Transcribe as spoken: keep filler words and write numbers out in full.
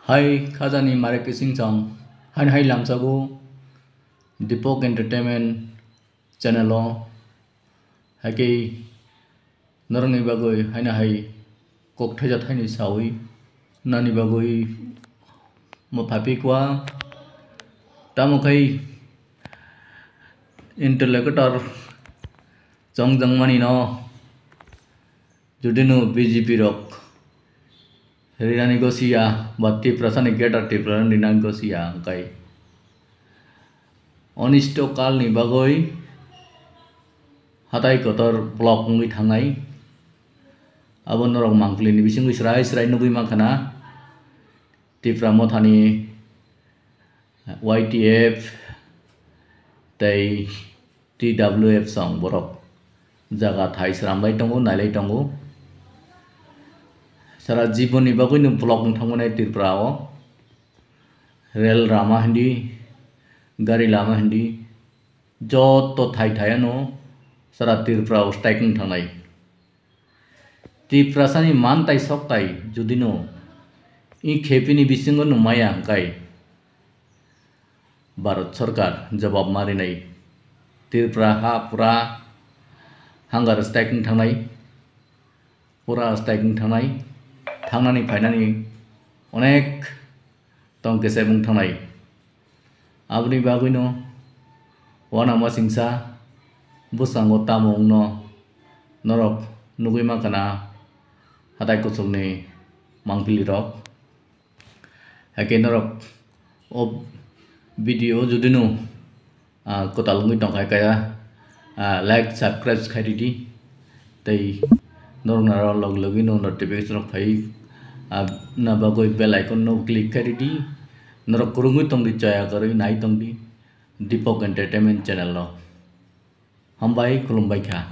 Hai khajani mare kising chong, haini hai lamsago Deepak Entertainment channel o, hai khe norokni bagwi haino hai kok thaisa thaini sawi nani bagwi mo phapi kwa, tamo khai interlocutor chongjangmani no. Judino B J P rok rinani gosiya, ba Tiprasani Greater Tripura rinani gosiya, hwnkhe onisto kalni bagwi hatai kotor block wngwi thangnai. Abo norok mangpili ni bisingwi srai srai nugwi mankha na. Tipra Mothani Y T F tei T W F song borok jaga thai sramlai tongo, nailai tongo. Sara jiboni bagwino block wng thangmani Tripura o. Rel lama hindi, gari lama hindi, joto thai thai ano sara Tripura o strike wng thangnai. Tiprasani mantai soktai judino i khepini bisingo nungmaya hwnkhe Bharat Sarkar jawab ma rinai. Tripura ha pura hunger strike wng thangnai, pura strike wng thangnai, thangnani phainani onek tong khe se wng thangnai. Aboni bagwino uanama singsa bwskango tamo wngno norok nugwi mankha na hatai kuchukni mangpili rok. Hai khe norok o video judino ah, kwtal wngwi tongkha kaya, ah, like, subscribe khai ridi. Tei norok naro log logino notification rok phai, ah, na bagwi bell icon no click khai ridi. Norok kwrwngwi tongdi, chaya kwrwi nai tongdi Deepak Entertainment channel no. Hambai, khulumbai kha.